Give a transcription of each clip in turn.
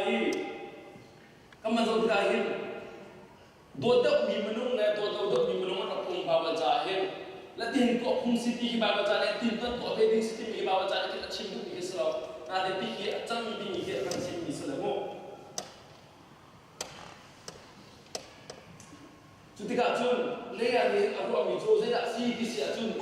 hi kan man zoh tikah hin dawt deuhmi minung le dawt lo deuhmi minung an rak um Baibal caah hin Latin tuah phung si ti hi Baibal ca nih tin tuan tuah ve ding si timi hi Baibal ca nih khin a chim duhmi khi si lo. Nain ti hi a cang dingmi hi a kan chimmi si lo mu. Cu tikah cun Leah nih a ruahmi cu zeidah a si ti si ahcun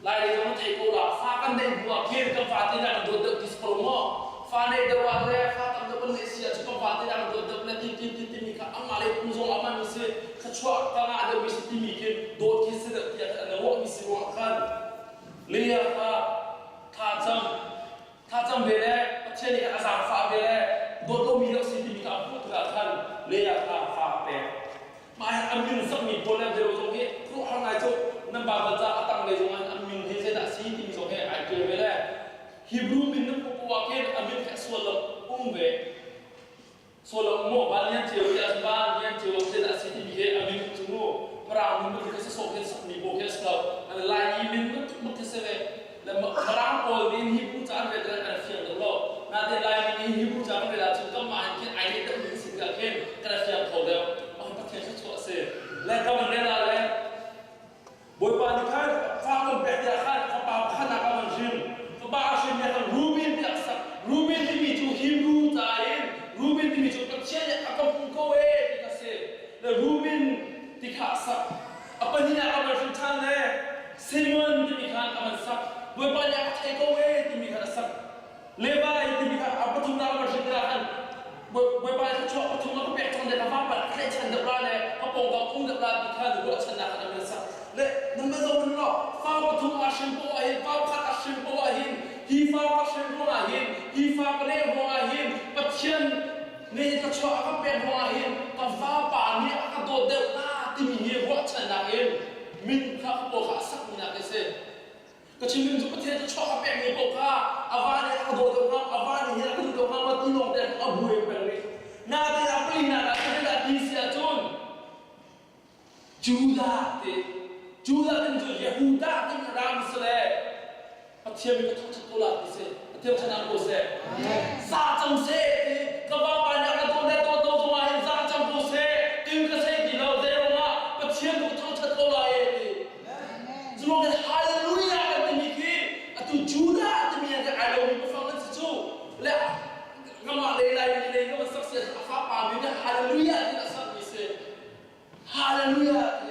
Lai lei zong thei ko la fa kan neih hnu ah khin kan fate nih an dawt deuh ti si ko maw fa neih deuh ah le fa tam deuh kan neih si ahcun kan fate nih an dawt deuh le ti ti ti timi kha amah le pum zong amah mi si thluachuah ka ngah deuhmi si timi khi dawt khi si deuh tiah an ruahmi si ruangah khan Leah kha thla cam Thlacam ve le Pathian nih a zaangfah ve le dawt lomi deuh si timi kha a hmuh tikah khan Leah kha fa a pek. Mah hi a min sakmi pawl le zero zong hi khuaruahhar ngai cu nan Baibal ca a tanglei zong ah an min hi zeidah a si timi zong hi ai ṭial ve le Hebrew min nan hmuh poah khin a min khi a sual lo um ve. Solo maw van lian cio ti as van lian cio zeidah a si timi hi a min cu mu Mirang min bantuk khi sawsawh khin sakmi pawl khi a si lo. An Laimi min bantuk bak khi si ve. Le Mirang pawl nih Hebrew ca an rel tikah an fiang deuh lo. Nain Laimi nih Hebrew ca kan rel ahcun kanmah hin khin ai leh deuhmi kan si tikah khin kan i fiang kho deuh. Mah hi Pathian thluachuah a si. Le kan rel ah le Bawipa nih khan fa kan pek tiah khan fapa pakhat ah kan hrin. Fapa a hrin nih khan Reuben tiah a sak. Reuben timi cu Hebrew ca in Reuben timi cu Pathian nih a ka hmuh ko ee ti kha si. Le Reuben ti kha a sak. A pahnihnak a van hrin ṭhan le Simon timi khan a van sak. Bawipa nih a ka thei ko ee timi khan a sak. Levi timi kha a pathumnak a hrin tikah khan Bawipa nih thluachuah pathum a ka pek cang le ka vapa ka tlaihchan deuh la le ka pawngkam um deuh la ti kha ruahchannak khan an sak. Le nan va zoh hin law fa pathum a hrin poah ah hin fa pakhat a hrin poah ah hin hi fa ka hrin ruangah hin hi fa ka leh ruangah hin Pathian nih thluachuah a ka pek ruangah hin ka vapa nih a ka dawt deuh la timi hi ruahchannak in min kha ka pawl kha a sakmi nak hi a si. Ka chimmi cu Pathian cu chuah a pekmi paoh kha a va nih a ka daw deuh hnga, a va nih hin a ka duh deuh hnga ma ti lawng te a buai peng rih. Nain a palinak ah zeidah ti si ahcun Judah ti Judah timi cu Yehudah timi ram si le Pathian mi ka thangṭhat ko la ti si. Pathian chan ko seh. Za cang seh ti ka vapa nih a ka dawt le dawt lo zongah hin za cang ko seh tin ka sei ti lo zeiruangah Pathian tu ka thangṭhat ko lai e ti. Cu kan hallelujah kan timi khi atu Judah timi ah ai lomi biafang an si cu. Le ramah lei lai mi lei kan sak si a fapa mi nih hallelujah ti a sak mi si. Hallelujah ti.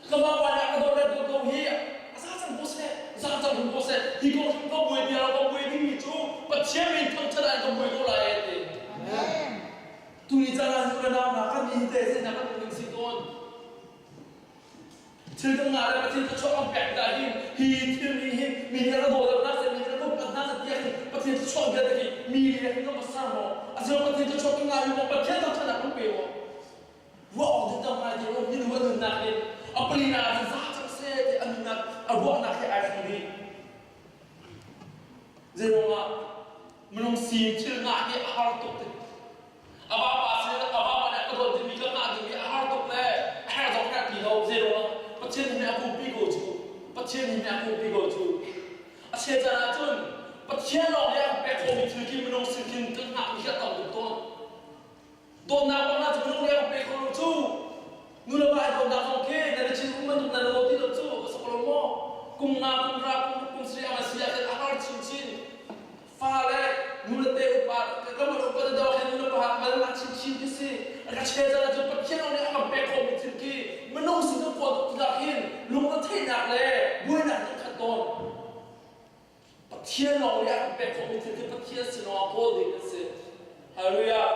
Ka vapa nih a ka dawt le dawt lo hi a za cang ko seh, za cang ko seh. Hi kong hrim ka buai ti lo ka buai dingmi cu Pathian min thangṭhat ah ka buai ko lai ti. Tu ni caan ah nu le nau hna kan ni te zeidah kan ning si tawn. Thil kan ngah le Pathian thluachuah kan pek tikah hin hi thil nih hin mi nih a ka daw deuh seh mi nih a ka upat hna seh tiah hin Pathian thluachuah vialte hi mi nih hin kan va ser maw asilo Pathian thluachuah kan ngah maw Pathian thangṭhatnak kan pe maw ruah awk ding tam ngai ti lo minung a nunnak hi a palinak ah cun za cang seh ti a nunnak a ruahnak he ai thleng dih zeiruangah minung sin thil ngah hi a har tuk ti A vapa sin a vapa nih a ka dawt dingmi ka ngah dingmi a har tuk le a herh zong herh ti lo zeiruangah Pathian nih a umpi ko cu Pathian nih a umpi ko cu a chia caan ahcun Pathian lawng nih a kan pek khawhmi thil khi minung sin khin kan hngahmi khi a tam tuk tawn dawtnak bang ah cu minung nih a kan pek kho lo cu nu le va i dawtnak zong khi nan i chin um bantuk nan i daw ti lo cu a si ko lo maw kum nga kum ra kum kum sri ang a si ah khin a har chinchin fale nulate upa kan upa te daw khin nu le pa mal na chinchin ti si a ka che caan cu Pathian nih a kan pek khawhmi thil khi minung sin kan kawl tuk tikah hin lungretheihnak le buainak kan khat tawn Pathian lawng nih a kan pek khawhmi thil khi Pathian sin lawng kawl ding kan si Hallelujah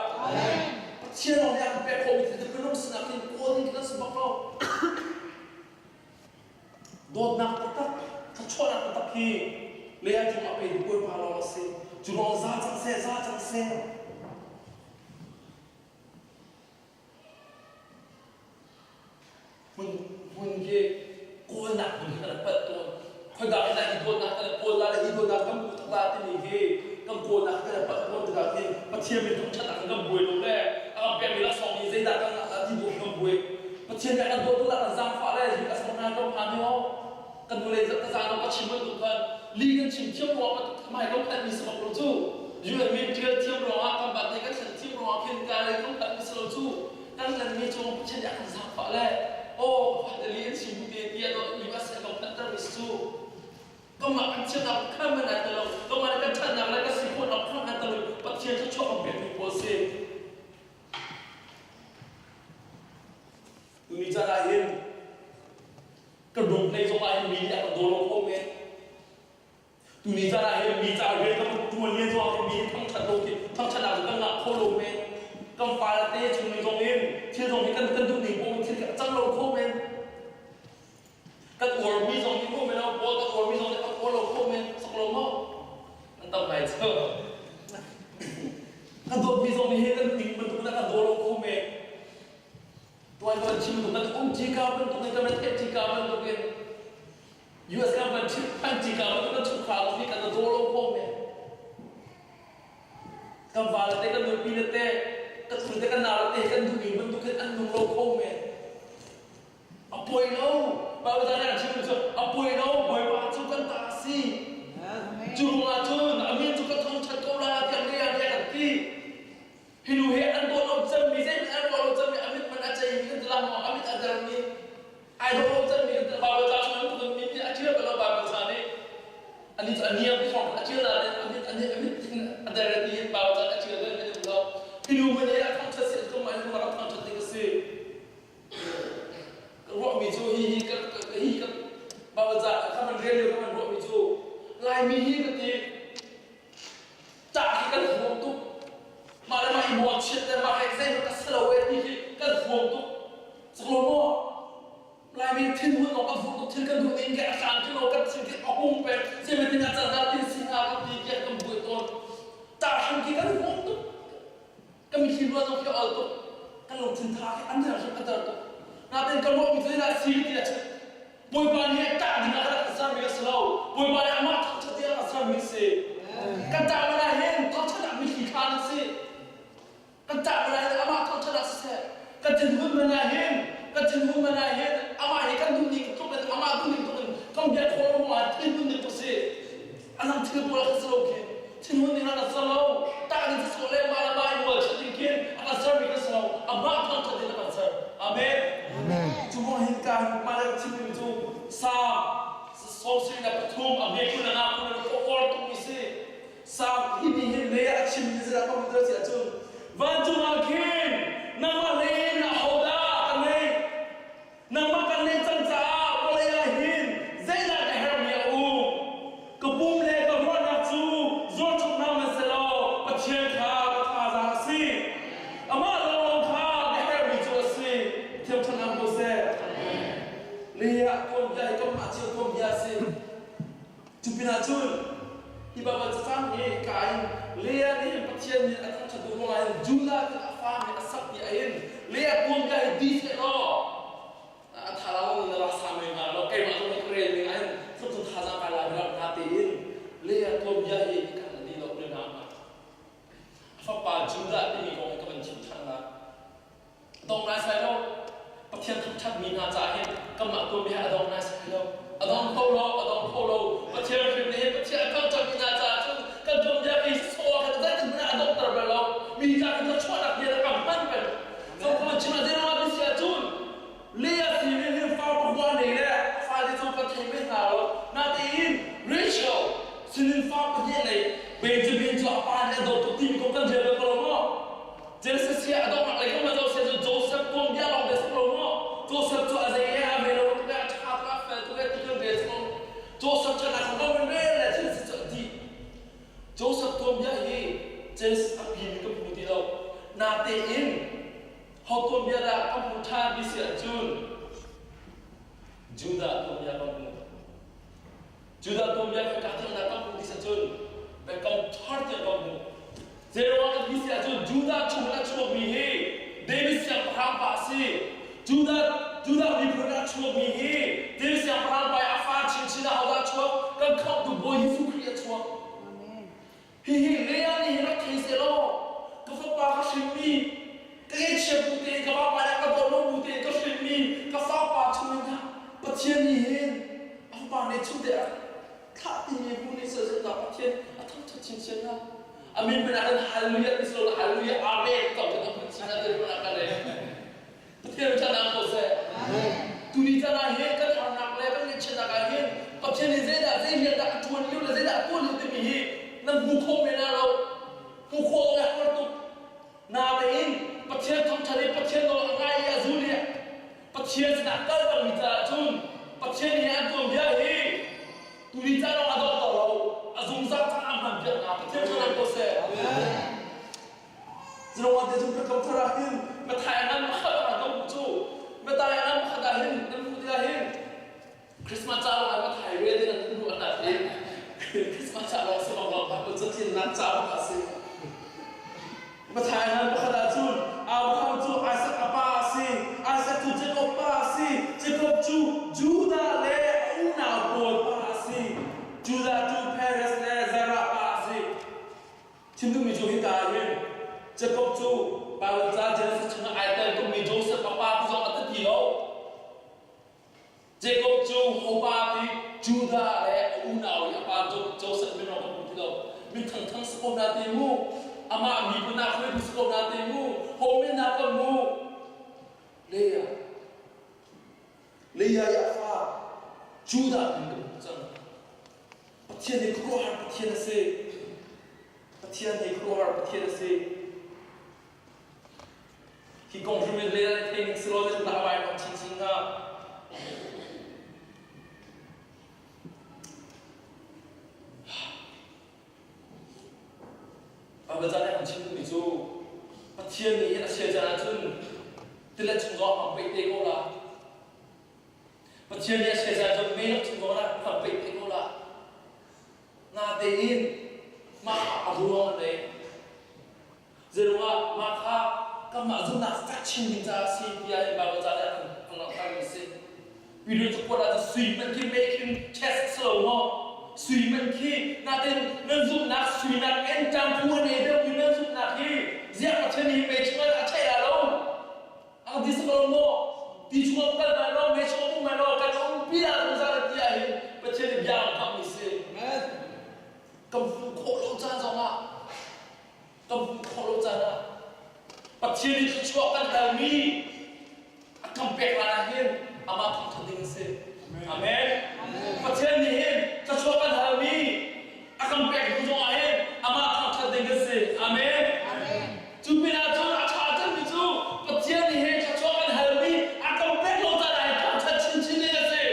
Pathian lawng nih a kan pek khawhmi thil khi minung sinah khin kawl ding kan si bak lo Dawtnak taktak, thluachuahnak taktak hi lei cung ah pei Bawipa lawng a si. Cu lawng za cang seh, za cang seh. Hmun hmun hi kawlnak hmun hi kan rak palh tawn. Khoidah in dah hi dawtnak kan kawl la le hi dawtnak kan hmuh tak la timi hi kan kawlnak kan palh tawn tikah hin Pathian min thangṭhatnak kan kan buai lo le a kan pekmi laksawng hi zeidah kan ngah la ti bu kan buai. Pathian nih a kan dawt tuk kan zaangfah le hi a song hna kan phan i kan nu le ka zang ka chim bantuk khan li kan chim thiam ruang hmai kan phan mi si bak lo cu UN min tial thiam ruangah kan bat kan thlen thiam. cu Pathian nih a kan zaangfah le aw ka fale li an si bu te tiah dawh US a kan phanhter mi si cu. Kanmah kan chiatnak khan man ai tel lo, kanmah nih kan ṭhatnak le kan si khawhnak khan ai tel lo, Pathian thluachuah kan pekmi pawl si. Tuni caan ah hin kan rum hlei zong ah hin mi nih a kan daw lo kho men. Tuni caan ah hin mi ca rian kan ṭuan len zong ah hin mi nih thangṭhat lo khi thangṭhatnak cu kan ngah kho lo men. Kan fale te chung ni zong in thil zong hi kan kan duh ning paoh in thil khi a cang lo kho men. Kan uarmi zong nih kho men lo, pawl kan uarmi zong nih kan uar lo kho men. Sak lo maw? An tam ngai cu. Kan dawtmi zong nih hin kan ning bantuk in a kan daw lo kho men. Tuai kan chim bantuk kan um ṭi ka bantuk in kan theih ṭi ka bantuk in US kan van chim phan ṭi ka bantuk kan chungkhar zong nih kan daw lo kho men. Kan va le te kan nupi le te kan tu te kan nau le te kan duhmi bantuk hin an nung lo kho men. A poi lo. Bible ca nih a chim cu a poi lo Bawipa cu kan ta a si. Cu ruangah cun a min cu ka thangṭhat ko lai tiah Leah nih a kan ti. Hi nu hi an dawt lo cemmi zeihmanh an ruah lo cemmi a mit hmanh a ceimi kan ti la maw a mit a dermi ai dawh lo cemmi kan ti Bible ca chung in tukan min nih a ṭial bal lo Bible ca nih ani cu a niam ti hrawng a ṭial nain a mit a a mit a der ti in Bible ca a ṭial bal mi um lo. Hi nu hmanh hi a thangṭhat si an tum ah hin rak thangṭhat ding a si. Ka ruahmi cu hi hi ka hi ka Bible ca ka van rel lio ka van ruahmi cu Laimi hi ka ti Ṭah hi kan huam tuk. Mah le mah i mawhchiat le mah he zeihmanh ka si lo ee ti hi kan huam tuk. Caklo maw? Laimi thinhun awk kan huam tuk thil kan duh ning ke a tlang khi lo kan thil khi a hung peng zeimatin a can ah tin si hnga kan ti tiah kan buai tawn. Ṭah hrim khi kan huam tuk. Kan mitthli ruah zong khi a ol tuk. Kan lungthin tha khi an der hrim a der tuk. Nain kan ruahmi cu zeidah a si ti a chim. Bawipa nih a ṭah ding ah a rak kan sermi a si lo. Bawipa nih amah thangṭhat ding ah a rak sermi a si. Kan ṭah man ah hin thangṭhat ah mitthli thla an si. Kan ṭah man ah hin amah thangṭhat ah siseh. Kan thinhun man ah hin kan thinhun man ah hin amah hi kan duh ning tluk in amah duh ning tluk in kan biak khawh lo ruangah thinhun ding tu si. A nang thil pawl a kan si lo khi. Thinhun ding ah kan ser lo. Tah ding si le mah le mah i mual chiat ding khin a kan sermi kan si lo. Amah thangṭhat ding a kan ser. Amen. Amen. Cu ruang hin ka mah le chimmi cu Psalm 73 a hme kun a nga kun a awr tuk mi si. Psalm hi ni hin le a chim mi zeidah computer si ahcun vancung ah khin nangmah hlei in ahodah ka ngei Nangmah kan neih cang caah vawlei ah hin zeidah ka herhmi a um? Ka pum le ka ruahnak cu zuarchuknak man selaw Pathian kha ka thazaang a si. Amah lawnglawng kha ka herhmi cu a si. Thiam ṭhatnak ko seh. Leah tuanbia hi kanmah cio tuanbia a si. Cu pinah cun hi Baibal cacang hi ka in Leah nih Pathian min a thangṭhat duh ruangah hin Judah cu a fa nih a sak ti ah hin Leah tuanbia hi di seh law a tha lo na rak sa men hnga lo keimah zong nih ka rel ning ah hin tluk thazaang kai lai rak hna tein Leah tuanbia hi ka na di lo ne na a fapa Judah timi kong hi ka van chim ṭhan la A dong naisai lo. Pathian thangṭhatmi hna caah hin kanmah tuahmi hi a dong naisai lo. A dong kho lo, a dong kho lo. Pathian hrim nih hin Pathian a thangṭhatmi hna caah cun kan tuanbia hi sawh ah khan zeitin hmanh ah a donghter bal lo. Mi ca kan thluachuahnak bia rak kan hman peng. Zohkhan chim ah zeiruangah ti si ahcun Leah si nih hin fa pakua nei le a fale cu kan thei ve hna lo. Natein Rachel sinin fa pahnih nei Benjamin cu a pa nih a dawt tuk timi kong kan rel bal ko lo maw? Genesis hi a donghnak lei kan zoh cu Joseph kong bia lawng bia si lo maw? Joseph cu a zei he a ve lo tuk a ṭha tuk a fel tuk ti kan rel cu Joseph chan ah khan kan rel le Genesis cu a dih. Joseph tuanbia hi Genesis a pi mi kan hmu ti lo. Natein ho tuanbia dah kan hmu ṭhan ti si ahcun Judah tuanbia kan hmu. Judah tuanbia kha ka thiangnak kan hmuh ti ahcun biakam thar tiang kan hmuh. Zeiruang kan ti si ahcun Judah chung a chuakmi hi David siangpahrang pa a si. Judah Judah miphun a chuakmi hi David siangpahrang pa i a fa chinchin ah hodah a chuak? Kan khamhtu Bawi Jesuh Khrih a chuak. Hihi Leah nih hin rak thei sehlaw ka fapa ka hrinmi ka ngaihchia bu tein ka vapa nih a ka dawt lo bu tein ka hrinmi ka fapa chungin kha Pathian nih hin a fapa nih chungte ah thlah timi bu nih sehzulhnak Pathian a thangṭhat chinchin hna. A min hmanh ah kan hallelujah ti selaw hallelujah amen tawk kan hmun chin ah kan ruah kan rel. le har tuk. Natein Pathian thangṭhat i Pathian nawl a ngai i a zul i Pathian sinah kal bangmi caah cun Pathian nih an tuanbia hi tuni ca lawng a donghter lo, a zungzal cang a hman piak hna. Pathian ṭhawnnak ko seh. Zurong te cu biakam thar ah hin Mathai ngan pakhat ah kan hmuh cu Mathai ngan pakhat ah hin nan hmuh tikah hin Christmas ca lawng ah Mathai rel ding an hmuh an i Christmas ca lawng si bang lawng ah cathin nan ca bak a si. Mathai ngan pakhat ah cun Abraham cu Isaac a pa a si, Isaac cu Jacob pa a si, Jacob cu Judah le a unau pawl pa a si, Judah cu Perez le Zerah pa a si. Chim duhmi cu hika ah hin Jakob cu Bible ca Genesis chungah ai tel tukmi Joseph a pa ti zong a ti ti lo. Jakob cu hopa ti Judah le a unau i a pa Joseph min lawng kan hmu ti lo. Min thangthang si ko na ti mu. Amah miphun ah hruaitu si ko na ti mu. Ho min na kan mu. Leah. Leah i a fa Judah min kan hmu cang. Pathian hi khuaruahhar Pathian a si. Pathian hi khuaruahhar Pathian a si. Hi kong hrim in le thei ning si law dah vai bang chinchin hnga. Bible ca nih an chim duhmi cu Pathian nih hin a chia caan ahcun tilet chung zong a hmang peh te ko la. Pathian nih a siasal cu mei chung zongah kan peih te ko la. Natein mah kha a ruang an nei. Zeiruangah mah kha kanmah zumhnak fek chin ding caah a si tiah in Bible ca nih a kan langhtermi a si. Peter cakuat ah cun sui hmanh khi mei khin test si lo maw? Sui hmanh khi natin nan zumhnak sui nak en ṭang phu a nei deuhmi nan zumhnak hi ziah Pathian nih mei chungah a cheih la lo? Ang ti si ko maw? Ti chung kal lai lo, mei chung um lai lo, kan umpi ah zungzal ti ah hin Pathian nih bia an kamhmi si. Kan hmuh khawh lo caan zongah, kan hmuh khawh lo caan ah Pathian nih thluachuah kan halmi a kan pek lai ah hin amah thangṭhat ding a si. Amen. Pathian nih hin thluachuah kan halmi a kan pek hnu zongah hin amah thangṭhat ding kan si. Amen. Cu pinah cun a ṭha cemmi cu Pathian nih hin thluachuah kan halmi a kan pek lo caan ah hin thangṭhat chinchin ding a si.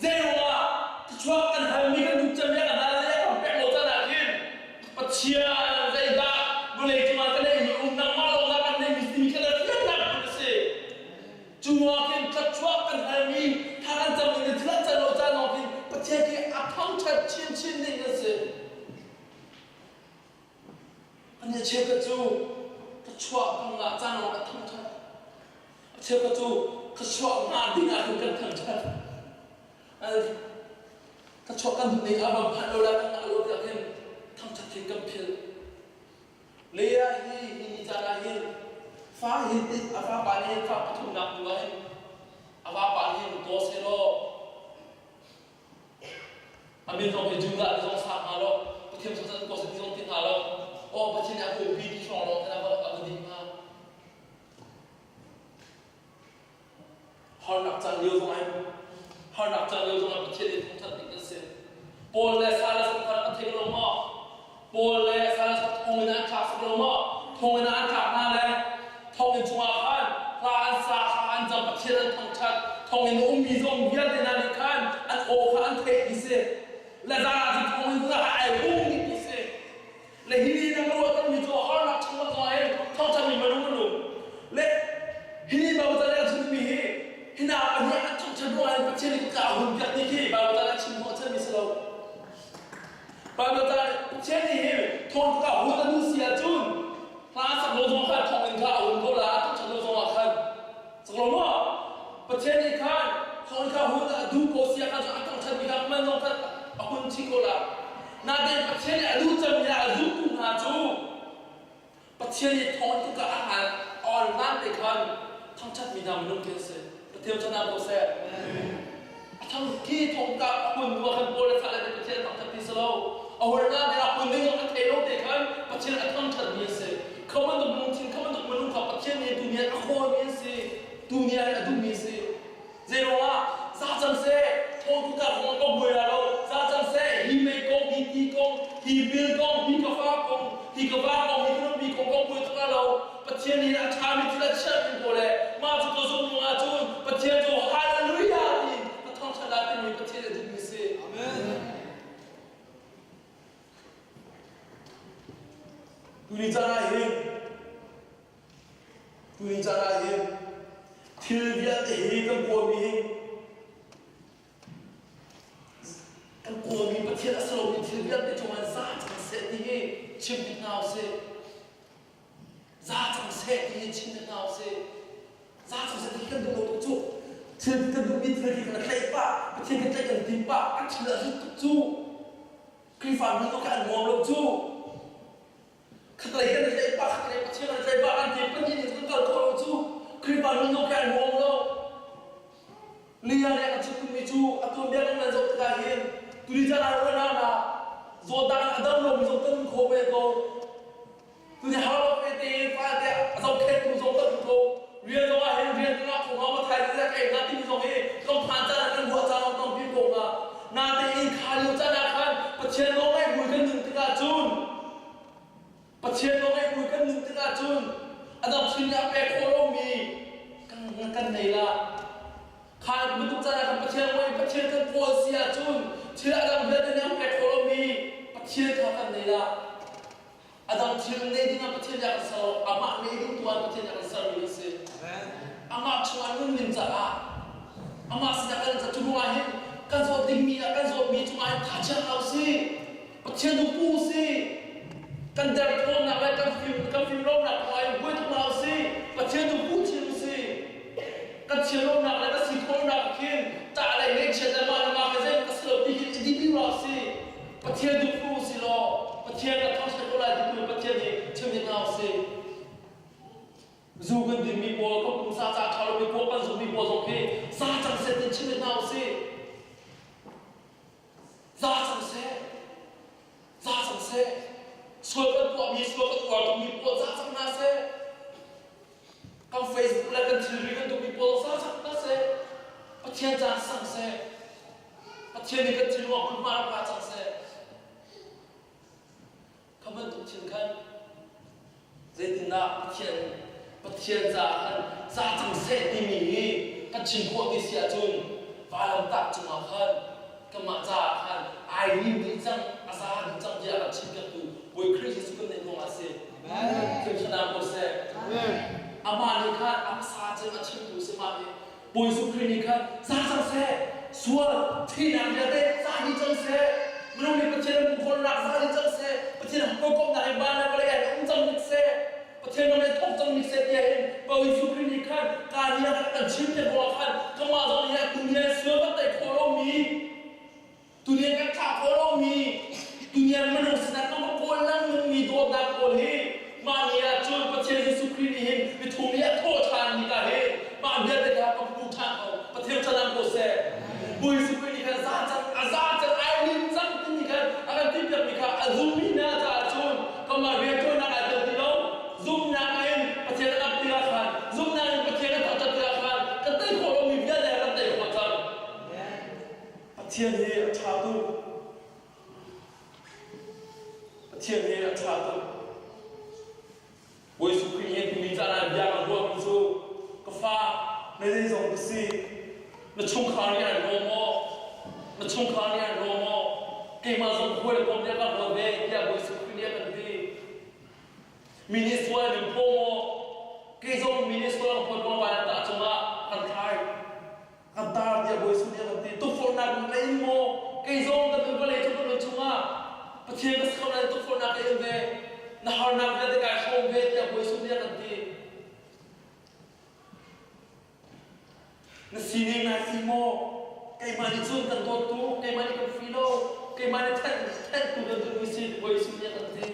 Zeiruangah thluachuah kan halmi kan duh cemmi a kan hal i a kan pek lo caan ah hin Pathian zeidah vawlei cungah ka neihmi um nangmah lawng dah kan neihmi timi kha na fiannak hmun a si. Cu ah khin thluachuah kan halmi thla kan cam i na thil an can lo caan lawng khin Pathian khi a thangṭhat chinchin ding a si. Ani a cheukhat cu thluachuah kan ngah caan lawng kan thangṭhat. A cheukhat cu thluachuah ngah ding ah khin kan thangṭhat. Thluachuah kan duh ning a van phanh lo lai kan ngah lo tiah khin thangṭhat hin kan philh. Leah hi hi ni caan ah hin fa hin a vapa nih hin fa pathumnak hnu ah hin a vapa nih hin daw sehlaw a min zong hi Judah ti zong sa hnga lo Pathian sawsat ko ti zong ti hnga lo aw Pathian nih a kawpi ti hrawng lawng khan a va dih hnga. Harnak caan lio zong ah harnak caan lio zong ah Pathian nih thangṭhat ding kan si. Paul le Silas an khan an thei lo maw? Paul le Silas kha thonginn an thlak si lo maw? Thonginn ah an thlak hna le thonginn chungah khan hla an sa kha an cam Pathian an thangṭhat. Thonginn a ummi zong vialte hna nih khan an aw kha an theih ti si. Le zan ah cun thonginn chungah khan ai hung dih ti si. Le hi ni na ruah mi cu harnak chung ah zong hin thawngṭhatmi minung an um. Le hi ni Baibal ca nih a chimmi hi hi hna pahnih an thawngṭhat ruangah hin Pathian nih ka hun piak ti khi Baibal ca nih a chim hnawh chanmi si lo. Baibal ca nih Pathian nih hin thawng ka hun a duh si ahcun hla sak lo zong khan thawnginn kha a hun ko la a thawngṭhat lo zong ah khan sak lo maw? Pathian nih khan thawnginn kha hun a duh ko si ah khan a thawngṭhatmi kha man zong khan a hun chih ko la. Nain Pathian nih a duh cemmi le a zultu hna cu Pathian nih thawng tuk ah a hal awl hlan te khan thangṭhatmi hna minung khi an si. Pathian cu ko seh. A thang khi thong ka a hun hnu ah khan Paul le Silas nih Pathian a thangṭhat ti si lo. A hun hlan te a hun ding zong an thei lo te khan Pathian a thangṭhatmi an si. Kha bantuk lungthin, kha bantuk minung kha Pathian nih tu nih a khawlmi an si. Tu nih a duhmi a si. Zeiruangah za cang seh, thawngtu ka kong ka buai la lo, za cang seh, hi mei kong, hi ti kong, hi bil kong, hi ka fa kong, hi ka va kong. mi kan ummi kong kong buai tuk lo. Pathian nih a ṭhami thil a chiahmi pawl le mah cu ka zumh ruangah cun Pathian cu hallelujah ti ka thangṭhat ah timi Pathian a duhmi si. Amen. Tuni caan ah hin tuni caan ah hin thil vialte hi kan kawlmi hi Kan kawlmi Pathian a si lomi thil vialte cungah za cang seh ti hi chim hnik hna usih. Za cang seh ti hi chim hnik hna usih. Za cang seh ti hi kan duh lo tuk cu. Thil kan duhmi thil hi kan tlaih pah, Pathian kan tlaih kan tim pah, kan thil a rit tuk cu. Khrihfa mi tu kha an nuam lo cu. Khatlei kan i tlaih pah, khatlei Pathian kan i tlaih pah kan ti, Pathian nih kan kal khawh lo cu. Khrihfa mi tu kha an nuam lo. Lia nih a kan chimhmi cu a tuanbia kan nan zoh tikah hin tuni caan ah ruahnak ah zawtnak in a dam lomi zong kan um kho ve ko. Tuni har lo ve te fate a zohkhenhtu zong kan um ko. Rian zong ah hin rian kan ngah kho hnga maw thai te ka ei hnga timi zong hi kan phan caan ah kan ruah caan zong tampi ko hnga. Natein kha lio caan ah khan Pathian nawl ngaih mui kan nun tikah cun Pathian nawl ngaih mui kan nun tikah cun a dang thil nih a pek khawh lomi kan kan nei la. Kha bantuk caan ah khan Pathian ngawi Pathian kan kawl si ahcun thil a dang vialte nih an pek khawh lomi Pathian kha kan nei la. A dang thil nei ding ah Pathian nih a kan ser lo. Amah nei ding tu ah Pathian nih a kan sermi kan si. Amah chungah nun ning caah amah sinah kan ca cu ruangah hin kan zawt dingmi ah kan zawtmi cungah hin tha chia hlah usih. Pathian tu pu usih. Kan derthawmnak le kan fim kan fimlonak kong ah hin buai tuk hlah usih. Pathian tu pu chin usih. Kan chiatlonak le kan si khawhnak khin ṭah le ngaihchiat le mah le mah ke zei ka si lo ti hin i dih hlah usih. Pathian tu pu usih law Pathian ka thangṭhat ko lai ti tu Pathian nih chim hna usih. Zu kan dinmi pawl, kan pumsa ca ṭha lomi pawl kan zummi pawl zong khi za cang seh ti chim hna usih. Za cang seh. Za cang seh. Sual kan tuahmi, sual kan uar tukmi pawl za cang hna seh. Kan Facebook le kan thilri kan tukmi pawl za cang hna seh. Pathian caan sang seh. Pathian nih kan thinlung ah hmunhma rak la cang seh. Kha bantuk thil khan zeitindah Pathian Pathian caah khan za cang seh timi hi kan chim khawh ti si ahcun vailamtah cungah khan kanmah caah khan ai lim dih cang a za dih cang tiah a kan chimpiaktu Bawi Khrih Jesuh kan neih ruangah a si. Amen. Thim ko seh. Amah nih khan a hmasa cem a chimtu si mah nih Bawi Jesuh Khrih nih khan za cang seh sual thihnak vialte za dih cang seh minung nih Pathian an hmuh za dih cang seh Pathian an hawikomhnak in van le vawlei ah um cang hnik seh Pathian ram in thawk cang hnik seh tiah hin Bawi Jesuh Khrih nih khan ka ni ah kan chim te ruangah khan kanmah zong nih tuni sual kan tei khawh lomi tuni kan thlah khawh lomi tuni minung sinah kan va kawl lengmangmi dawtnak pawl hi mah ni ah cun Pathian Jesuh Khrih nih hin mithum i a thawh ṭhan ni ka hi mah vialte kha ka hmu ṭhan ko Pathian ṭhanan ko seh Bawi Jesuh Khrih nih khan za cang a za cang ai lim cang timi khan a kan timhpiakmi kha a zummi hna caah cun kanmah rianṭuannak ai tel ti lo zumhnak in Pathian a ap tikah khan zumhnak in Pathian a thangṭhat tikah khan kan tei khawh lomi vialte kan tei khawh cang Pathian hi a ṭha tuk. Pathian hi a ṭha tuk. Bawi Jesuh Khrih hi tuni caan ah bia kan ruahmi cu ka fa na zeizong ka si na chungkhar nih an raw maw na chungkhar nih an raw maw keimah zong hawi le kom nih an kan raw ve tiah Bawi Jesuh Khrih nih a kan ti. Mi nih sual an in phaw maw kei zong mi nih sual an phawt ruang van tah cungah kan thlai Kan tar tiah Bawi Jesuh nih a kan ti. Tukforhnak na in maw? Kei zong kan nun vawlei cung kan nun chungah Pathian ka si kho nain tukforhnak ka in ve. Na harnak vialte kai hrawm ve tiah Bawi Jesuh nih a kan ti. Na sining nai si maw? Keimah nih cun kan dawt tu, keimah nih kan free lo, keimah nih thenh thenhtu kan duhmi si Bawi Jesuh nih a kan ti.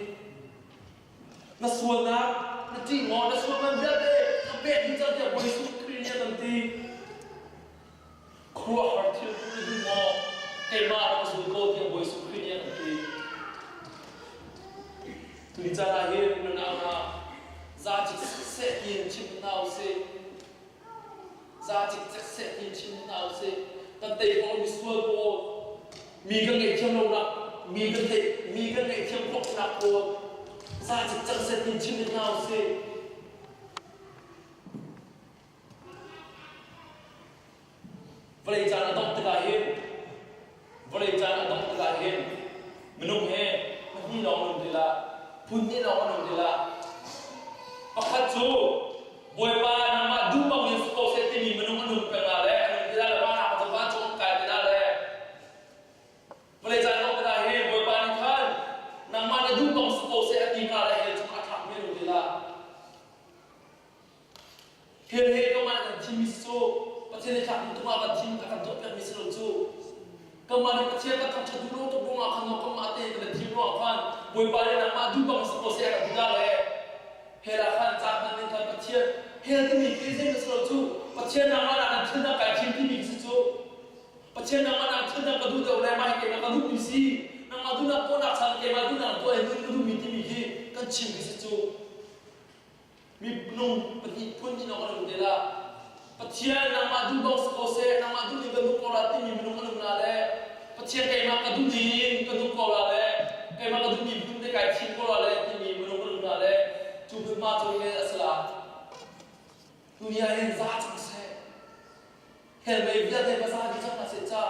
Na sualnak na ṭih maw? Na sualnak vialte ka pek dih cang tiah Bawi Jesuh Khrih nih a kan ti. Khuaruahhar thil tu na duh maw? Keimah rak ka zul ko tiah Bawi Jesuh Khrih nih a kan ti. Tuni caan ah hin na nau hna za cikcek seh tiin chim hna usih. Za cikcek seh tiin chim hna usih. Kan tei khawh mi sual pawl, mi kan ngaihthiam lonak, mi kan theih, mi kan ngaihthiam khawhnak pawl. Za cikcak seh ti chim in hna usih. Vawlei caan a dongh tikah hin vawlei caan a dongh tikah hin minung he pahnih lawng an um ti la, phun hnih lawng an um ti la. Pakhat cu Bawipa nangmah duh bang in si ko seh timi minung an um peng la le an um ti la le mah nak cu vancung an kai ti la le vawlei caan dongh tikah hin Bawipa nih khan nangmah na duh bang si ko seh a ti hna le hell chungah a thlakmi an um ti la. Thil he kanmah nih kan thimmi si cu Pathian nih thlak duh ah kan thim a kan tuahpiakmi si lo cu. Kanmah nih Pathian kan thangṭhat duh lo tuk ruangah khan kanmah te kan thim ruangah khan Bawipa nih nangmah duh bang si ko seh a kan ti dah le hell ah khan caan hman ning khan Pathian hell timi khi zei na si lo cu Pathian nangmah nak in thil dang kai thim timi khi si cu Pathian nangmah nak thil dang ka duh deuh le mah hi keimah ka duhmi si nangmah duhnak tuahnak chan keimah duhnak tuah hi nun ka duhmi timi khi kan chim khi si cu. Minung pahnih phun in an um te la. Pathian nangmah duh bang si ko seh, nangmah duh ning kan duh ko la timi minung an um la le Pathian keimah ka duh ning ka duh ko la le keimah ka duhmi phun te kai thim ko la le timi minung an um la le cu hmunhma cu hi a si la. Tuni ah hin za cang seh. Hell mei vialte va za dih cang hna seh ca.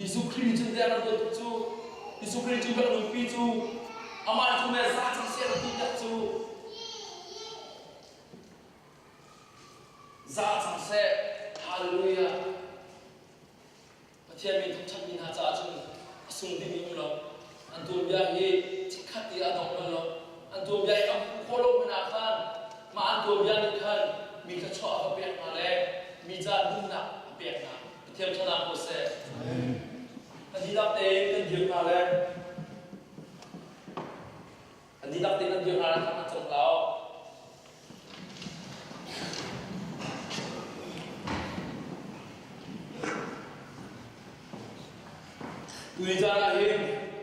Jesuh Khrih nih cun der an tuah tuk cu. Jesuh Khrih cu kan nunpi cu amah cu me za cang seh an ti tak cu. Za cang seh. Hallelujah. Pathian min thangṭhatmi hna caah cun a sung dingmi um lo. An tuanbia hi chikkhat te a dong bal lo. An tuanbia i a hmuh khawh lo hmanh ah khan mah an tuanbia nih khan mi thluachuah a va pek hna le mi caah nunnak a pek hna. Pathian ṭhanak ko seh. Kan dihlak tein kan dir hna le kan dihlak tein kan dir hna le thang an cam hlah. Tuni caan ah hin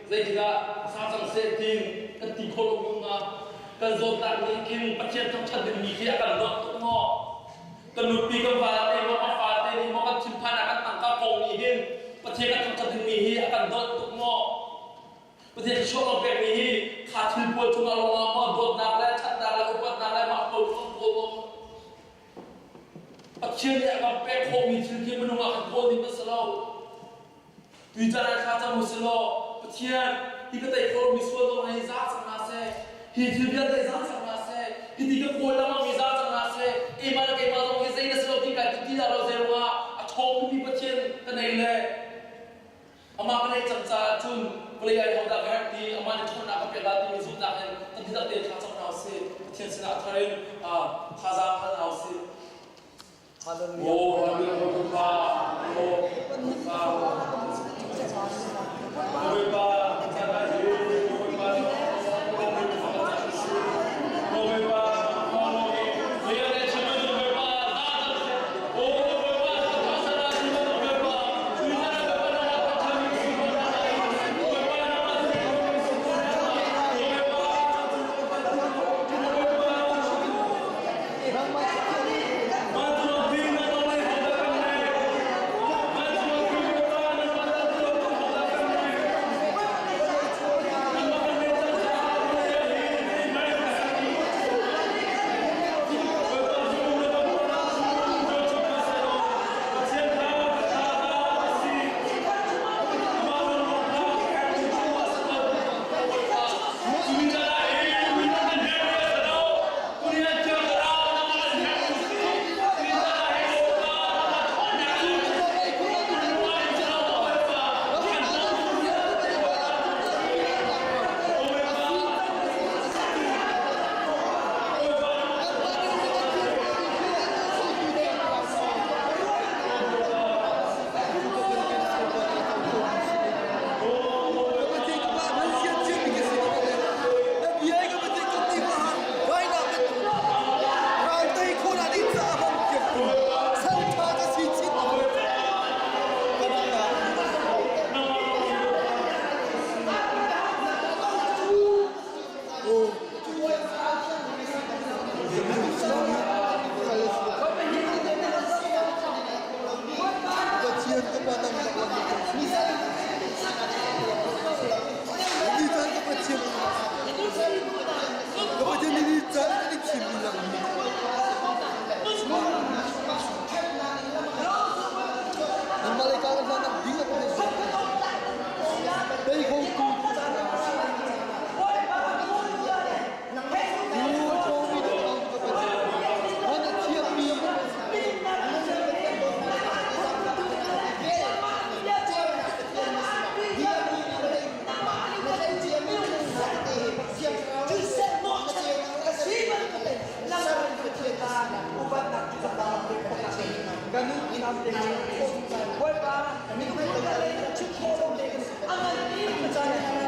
zeitikah sa cang seh tiin kan ti khawh lo mi kan zawtnak nih khin Pathian thangṭhat dingmi khi a kan dawt tuk maw? Kan nupi kan va te maw kan fa te nih maw kan thinphan ah kan tangka kong nih hin Pathian kan thangṭhat dingmi hi a kan dawt tuk maw? Pathian thluachuah kan pekmi hi kha thil pawl cungah lawngah maw dawtnak le ṭhatnak le upatnak le mah pawl kong pawl maw Pathian nih a kan pek khawhmi thil khi minung ah kan kawl ding a si lo. Tuicaan ah thla cam u si law Pathian hi ka tei khawh lomi sual zong hi za cang hna seh. Hi thil vialte za cang hna seh. Hi ti ka kawl lengmangmi za cang hna seh. Keimah le keimah zong hi zei na si lo ti kai ti ti dah lo zei ruangah a ṭhawngmi Pathian ka nei le Amah ka neih cang caah cun vawlei ai hodah ka herh ti amah nih ṭhawnnak ka pek lai timi zumhnak in kan dihlak tein thla cam hna usih. Pathian sinah a thar in thazaang hal hna usih. Hallelujah. Oh, hallelujah, Pa, oh, Pa, Bawipa, Bawipa, kan pek Bawipa, minung lei chim khawh lo te a ngan mi chan.